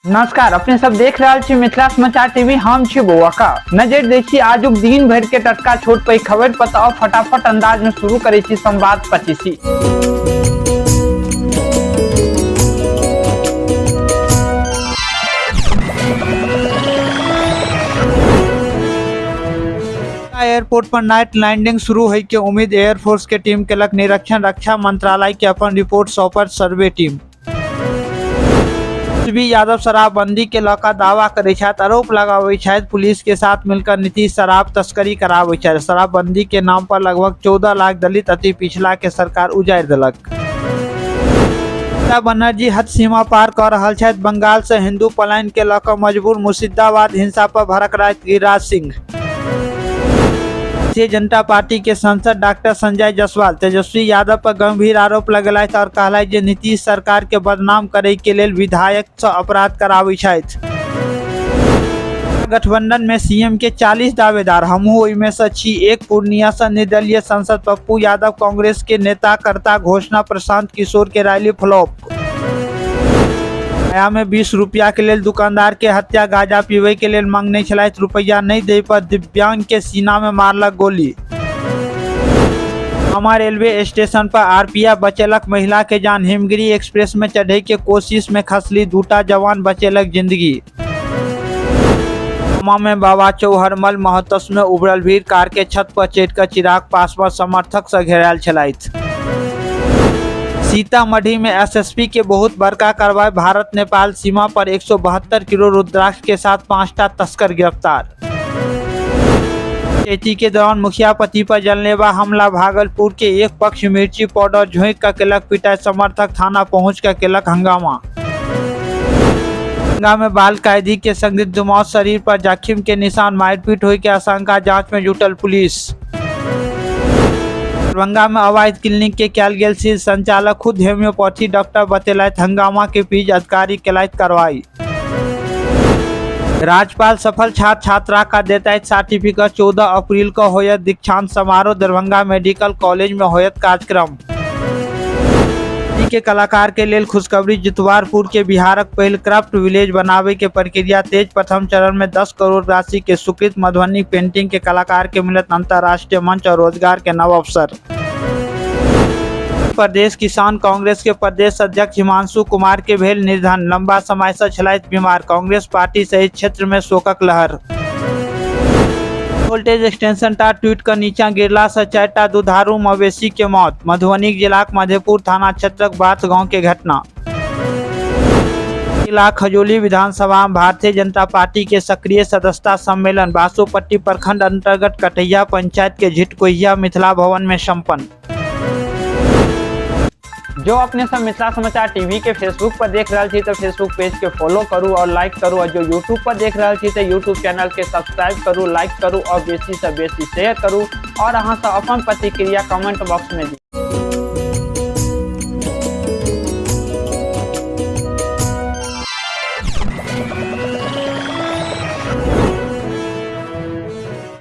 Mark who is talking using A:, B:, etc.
A: नमस्कार, अपने सब देख रहल छी मिथिला समाचार टीवी। हम छी बौआ का नजर देखी आजुक दिन भर के टटका छोट पैघ खबर पर। तऽ फटाफट अंदाज में शुरू करै छी संवाद पच्चीसी।
B: एयरपोर्ट पर नाइट लैंडिंग शुरू होय के उम्मीद, एयरफोर्स के टीम केलक निरीक्षण, रक्षा मंत्रालय के अपन रिपोर्ट सौंपल सर्वे टीम। तेजस्वी यादव शराबबंदी के लऽ कऽ दावा करै छथि, आरोप लगाबै छथि पुलिस के साथ मिलकर नीतीश शराब तस्करी कराबै छथि। शराबबंदी के नाम पर लगभग 14 लाख दलित अति पिछड़ा के सरकार उजाड़ि देलक। ममता बनर्जी हद सीमा पार कऽ रहल छथि, बंगाल से हिंदू पलायन के लऽ कऽ मजबूर, मुर्शिदाबाद हिंसा पर भड़क गिरिराज सिंह। भारतीय जनता पार्टी के सांसद डॉक्टर संजय जायसवाल तेजस्वी यादव पर गंभीर आरोप लगेलथि और कहलथि जे नीतीश सरकार के बदनाम करे के लेल विधायक से अपराध कराबै छथि। गठबंधन में सीएम के 40 दावेदार, हमहू ओहिमे से छी एक। पूर्णिया से निर्दलीय सांसद पप्पू यादव कांग्रेस के नेता करता घोषणा, प्रशांत किशोर के रैली फ्लॉप। गया में 20 रुपया के लेल दुकानदार के हत्या, गांजा पीबै के लेल मांगने छलथि, रुपया नहीं दे पर दिव्यांग के सीना में मारलक गोली। आमा रेलवे स्टेशन पर आरपीएफ बचेलक महिला के जान, हिमगिरी एक्सप्रेस में चढ़े के कोशिश में खसली दूटा जवान, बचेलक जिंदगी। आमा में बाबा चौहरमल महोत्सव में उभरल भीड़, कार के छत पर चढ़िकऽ चिराग पासवान समर्थक से घेरायल छलथि। सीतामढ़ी में एसएसपी के बहुत बड़का कार्रवाई, भारत नेपाल सीमा पर 172 किलो रुद्राक्ष के साथ 5टा तस्कर गिरफ्तार। चैती के दौरान मुखिया पति पर जानलेवा हमला, भागलपुर के एक पक्ष मिर्ची पाउडर झोंक कर केलक पिटाई, समर्थक थाना पहुंच कर केलक हंगामा। दंगा में बाल कैदी के संदिग्ध मौत, शरीर पर जाखिम के निशान, मारपीट होय के आशंका, जांच में जुटल पुलिस। दरभंगा में अवैध क्लिनिक के कयल गेल सील, संचालक खुद होम्योपैथी डॉक्टर बतेलथि, हंगामा के बीच अधिकारी केलथि कार्रवाई। राज्यपाल सफल छात्र छात्रा का देता सर्टिफिकेट, 14 अप्रैल को होयत दीक्षांत समारोह, दरभंगा मेडिकल कॉलेज में होयत कार्यक्रम। के कलाकार के लेल खुशखबरी, जितवारपुर के बिहारक पहिल क्राफ्ट विलेज बनावे के प्रक्रिया तेज, प्रथम चरण में 10 करोड़ राशि के स्वीकृत, मधुबनी पेंटिंग के कलाकार के मिलत अंतर्राष्ट्रीय मंच और रोजगार के नव अवसर। प्रदेश किसान कांग्रेस के प्रदेश अध्यक्ष हिमांशु कुमार के भेल निधन, लंबा समय से छलथि बीमार, कांग्रेस पार्टी सहित क्षेत्र में शोकक लहर। वोल्टेज एक्सटेंशन तार टूट कर नीचा गिरला से 4टा दुधारू मवेशी के मौत, मधुबनी जिलाक मधेपुर थाना क्षेत्रक बाथ गांव के घटना। जिला खजौली विधानसभा में भारतीय जनता पार्टी के सक्रिय सदस्यता सम्मेलन बासोपट्टी प्रखंड अंतर्गत कटैया पंचायत के झिटकोहिया मिथिला भवन में संपन्न।
A: जो अपने सब मिथिला समाचार टीवी के फेसबुक पर देख रहल छी तऽ फेसबुक पेज के फॉलो करू और लाइक करू, और जो यूट्यूब पर देख रहल छी तऽ यूट्यूब चैनल के सब्सक्राइब करू, लाइक करू और बेसी से बेसी शेयर करू और अहाँ सब अपन प्रतिक्रिया कमेंट बॉक्स में दी।